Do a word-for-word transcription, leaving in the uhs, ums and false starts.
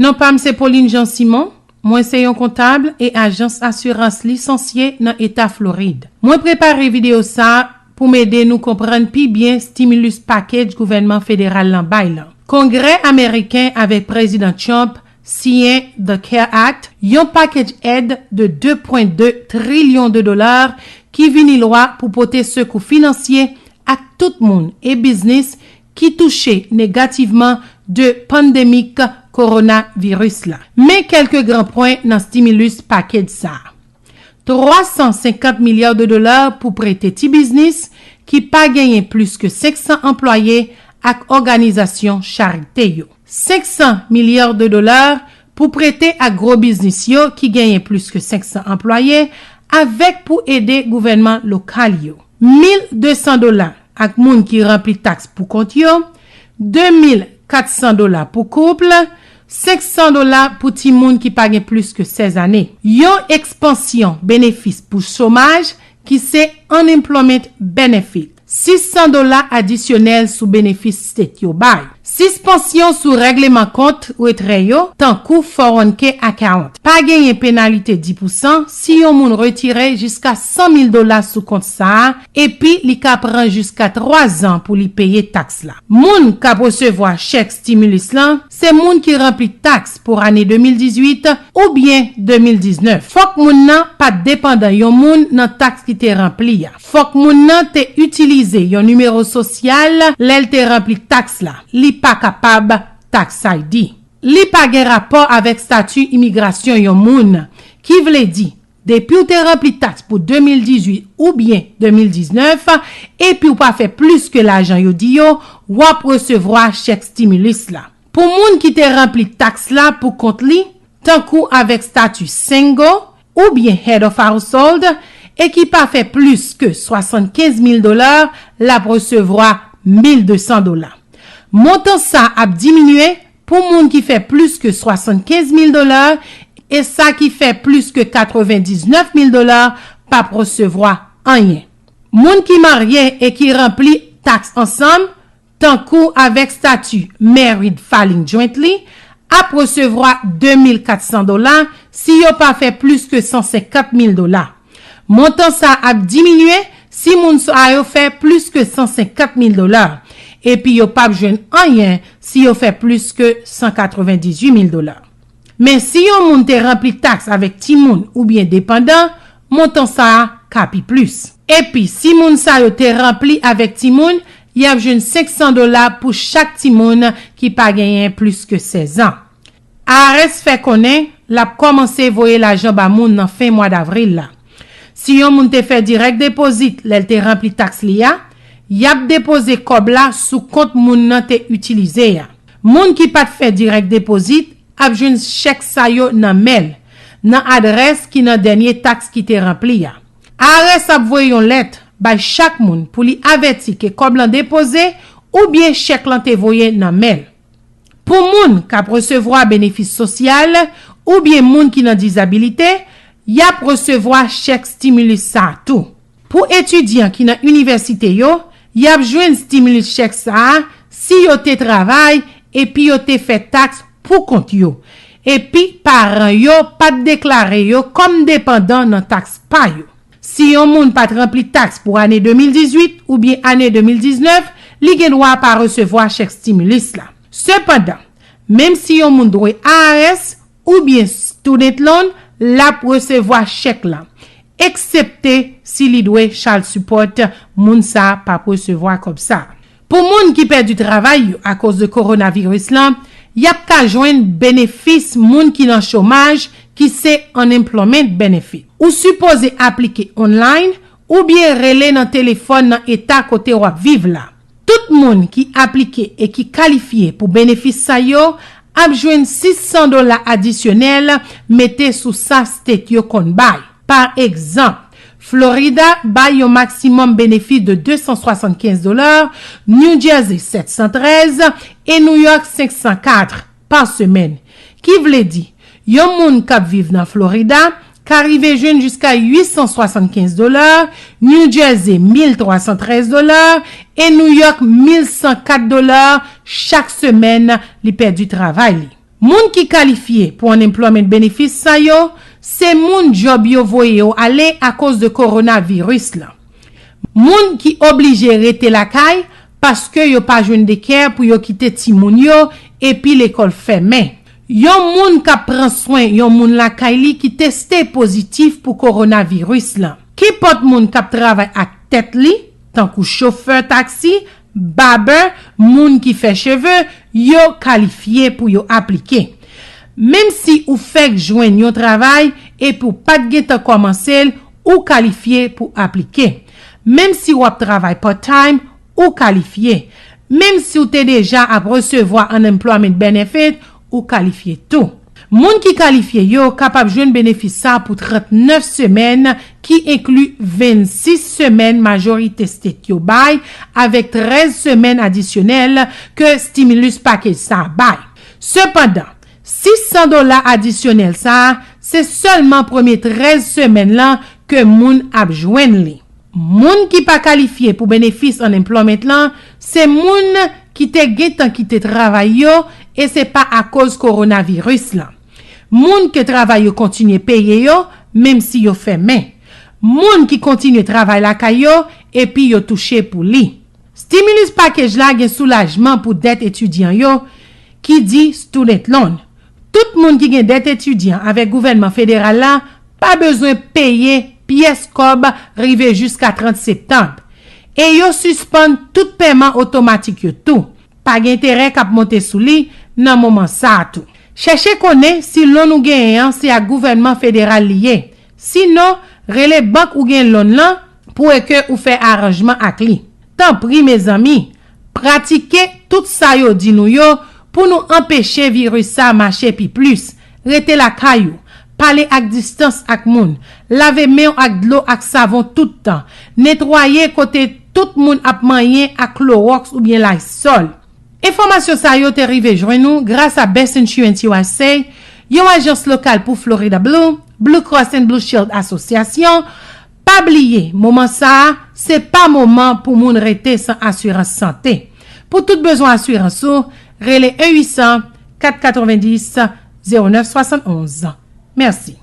Non pa m se Pauline Jean Simon, mwen se yon kontab e ajans asirans lisansye nan eta Florid. Mwen prepare videyo sa a pou m ede nou konprann pi byen stimulus package gouvènman federal lan bay lan. Kongrè ameriken avèk Prezidan Trump siyen The care Act, yon pakèj èd de de pwen de trilyon de dola ki vini lwa pou pote sekou finansye ak tout moun e biznis ki touche negativman de pandemik kowonaviris la. Men kèlke gran pwen nan stimulus package sa a. Twa san senkant milya de dola pou prete ti biznis ki pa genyen plis ke senk san anplwaye ak òganizasyon charite yo. Senk san milya de dola pou prete ak gwo biznis yo ki genyen plis ke senk san anplwaye avèk pou ede gouvènman lokal yo. Mil de san dola ak moun ki ranpli taks pou kont yo, de mil kat san dola pou koup, senk san dola pou timoun ki pa gen plis ke sèz ane. Yon ekspansyon benefis pou chomaj ki se unemployment benefit. Sis san dola adisyonèl sou benefis state yo bay. Sispansyon sou règleman kont retrè yo, tankou four oh one K account. Pa genyen penalite dis pousan si yon moun retire jiska san mil dola sou kont sa a, epi li ka pran jiska twa zan pou li peye taks la. Moun k ap resevwa chèk stimulus lan, se moun ki ranpli taks pou ane de mil dizuit oubyen de mil diznèf. Fòk moun nan pa t depandan yon moun nan taks ki te ranpli a. Fòk moun nan te itilize yon nimewo sosyal lè l te ranpli taks la. Li pa kapab tax I D. Li pa gen rapò avèk stati imigrasyon yon moun, ki vle di, depi w te ranpli taks pou de mil dizuit oubyen de mil diznèf, epi w pa fè plis ke lajan yo di yo, w ap resevwa chèk stimulus la. Pou moun ki te ranpli taks la pou kont li, tankou avèk stati single oubyen head of household, e ki pa fè plis ke swasannkenz mil dola, l ap resevwa mil de san dola. Montan sa ap diminye pou moun ki fè plis ke swasannkenz mil dola, e sa ki fè plis ke katrevendiznèf mil dola p ap resevwa anyen. Moun ki marye e ki ranpli taks ansanm, tankou avèk stati married filing jointly, ap resevwa de mil kat san dola si yo pa fè plis ke san senkant mil dola. Montan sa ap diminye si moun sa yo fè plis ke san senkant mil dola, epi yo p ap jwenn anyen si yo fè plis ke san katrevendizuit mil dola. Men si yon moun te ranpli taks avèk timoun oubyen depandan, montan sa a ka pi plis. Epi si moun sa yo te ranpli avèk timoun, y ap jwenn senk san dola pou chak timoun ki pa genyen plis ke sèz an. I R S fè konnen l ap kòmanse voye lajan ba moun nan fen mwa davril la. Si yon moun te fè direct deposit lè l te ranpli taks li a, y ap depoze kòb la sou kont moun nan te itilize a. Moun ki pa t fè direct deposit ap jwenn chèk sa yo nan mèl, nan adrès ki nan dènye taks ki te ranpli a. I R S ap voye yon lèt bay chak moun pou li avèti ke kòb lan depoze oubyen chèk lan te voye nan mèl. Pou moun k ap resevwa benefis sosyal oubyen moun ki nan dizabilite, y ap resevwa chèk stimulus sa a tou. Pou etidyan ki nan inivèsite yo, y ap jwenn stimulus chèk sa a si yo te travay epi yo te fè taks pou kont yo, epi paran yo pa t deklare yo kòm depandan nan taks pa yo. Si yon moun pa t ranpli taks pou ane de mil dizuit oubyen ane de mil diznèf, li gen dwa pa resevwa chèk stimulus la. Sepandan, menm si yon moun dwe I R S oubyen student loan, l ap resevwa chèk la, eksepte si li dwe child support, moun sa a p ap resevwa kòb sa a. Pou moun ki pèdi travay yo akoz de kowonaviris lan, y ap ka jwenn benefis moun ki nan chomaj, ki se unemployment benefit. Ou sipoze aplike online oubyen rele nan telefòn nan eta kote w ap viv la. Tout moun ki aplike e ki kalifye pou benefis sa yo ap jwenn sis san dola adisyonèl mete sou sa state yo konn bay. Pa egzanp, Florida bay yon maksimòm benefis de de san swasannkenz dola, New Jersey sèt san trèz e New York senk san kat pa semèn. Ki vle di, yon moun k ap viv nan Florida ka rive jwenn jiska uit san swasannkenz dola, New Jersey mil twa san trèz dola e New York mil san kat dola chak semèn li pèdi travay li. Moun ki kalifye pou unemployment benefits sa yo, se moun djòb yo voye yo ale akoz de kowonaviris la. Moun ki oblije rete lakay paske yo pa jwenn daycare pou yo kite timoun yo epi lekòl fèmen. Yon moun k ap pran swen yon moun lakay li ki teste pozitif pou kowonaviris la. Kenpòt moun k ap travay ak tèt li, tankou chofè taksi, babè, moun ki fè cheve, yo kalifye pou yo aplike. Menm si ou fèk jwenn yon travay epi w pa t gentan kòmanse l, ou kalifye pou aplike. Menm si w ap travay part-time, ou kalifye. Menm si w te deja ap resevwa unemployment benefit, ou kalifye tou. Moun ki kalifye yo kapab jwenn benefis sa pou trannèf semèn, ki enkli vennsis semèn majorite state yo bay, avèk trèz semèn adisyonèl ke stimulus package sa bay. Sepandan, sis san dola adisyonèl sa a, se sèlman premye trèz semèn lan ke moun ap jwenn li. Moun ki pa kalifye pou benefis unemployment lan, se moun ki te gentan kite travay yo e se pa akoz kowonaviris lan. Moun ke travay yo kontinye peye yo, menm si yo fèmen. Moun ki kontinye travay lakay yo epi yo touche pou li. Stimulus package la gen soulajman pou dèt etidyan yo, ki di student loan. Tout moun ki gen dèt etidyan avèk gouvènman federal la pa bezwen peye pyès kòb rive jiska trant septanm. E yo sispann tout pèman otomatik yo tou. Pa gen enterè k ap monte sou li nan moman sa a tou. Chèche konnen si loan ou genyen an se ak gouvènman federal li ye. Sinon, rele bank ou gen loan lan pou e ke ou fè aranjman ak li. Tanpri, mezanmi, pratike tout sa yo di nou yo pou nou anpeche viris sa mache pi plis. Rete lakay ou. Pale ak distans ak moun. Lave men w ak dlo ak savon tout tan. Netwaye kote tout moun ap manyen ak klowòks oubyen laysòl. Enfòmasyon sa yo te rive jwenn nou gras a Best Insurance U S A, yon ajans lokal pou Florida Blue, Blue Cross and Blue Shield Asosyasyon. Pa bliye, moman sa a, se pa moman pou moun rete san asirans sante. Pou tout bezwen asirans ou, rele en uit san, kat katrevenndis, zewo nèf swasannonz. Mèsi.